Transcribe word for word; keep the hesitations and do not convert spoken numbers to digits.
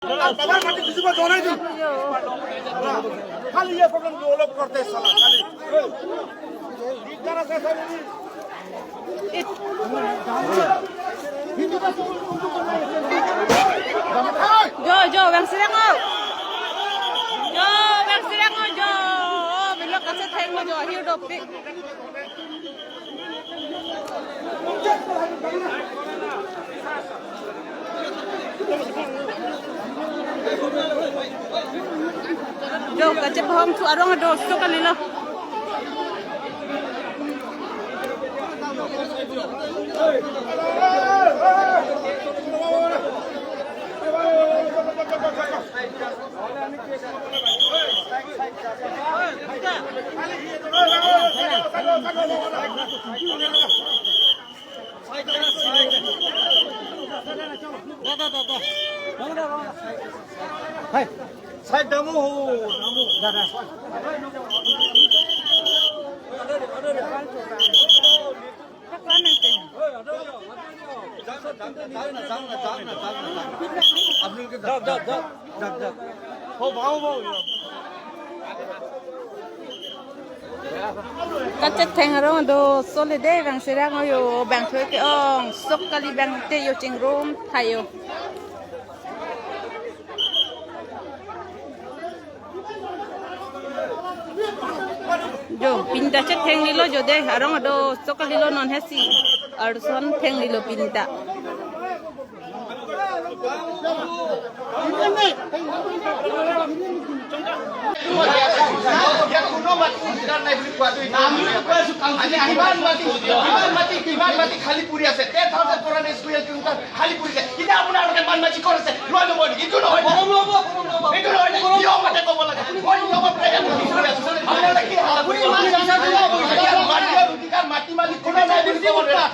বাবাৰ মাটি খুজিব জনাই দিম। খালি ইয়ে প্ৰব্লেম অলপ কৰতে চালা খালি। Jo, jo, bang sirang o. Jo, bang sirang o, jo. Bilok kachetheng o, jo, ahir dopik. Jo, kachepahong thu arong do sok kalilo. Side damu ho, damu. Kachetheng arong do sole de bang sirang o jo bang thoi ke-ong sok kali bang te jo chingrum thayo. Jo, pinta chetheng nilo jo de, arong do sok kalilo non hesi. Arson theng nilo pinta. ইয়াত কোনো মাটি অধিকাৰ নাই বুলি কোৱাটো এইটো আমি কৈ আছো, কাউন্সিলে আজি কিমান মাটি, কিমান মাটি, কিমান মাটি খালী পৰি আছে, ten thousand four hundred square kilometre খালী পৰি আছে। এতিয়া আপোনালোকে বানমাচি কৰিছে, লৈ ল'ব নেকি? এইটো নহয়। এইটো নহয় নে? নিয়মতে ক'ব লাগে। মই নিয়মৰ পৰা ইয়াত বহি আছো। আপোনালোকে কি হাবুৰি মাছ আছে? ইয়াত মাটিৰ অধিকাৰ, মাটি মালিক কোনো নাই বুলি ক'ব নোৱাৰে।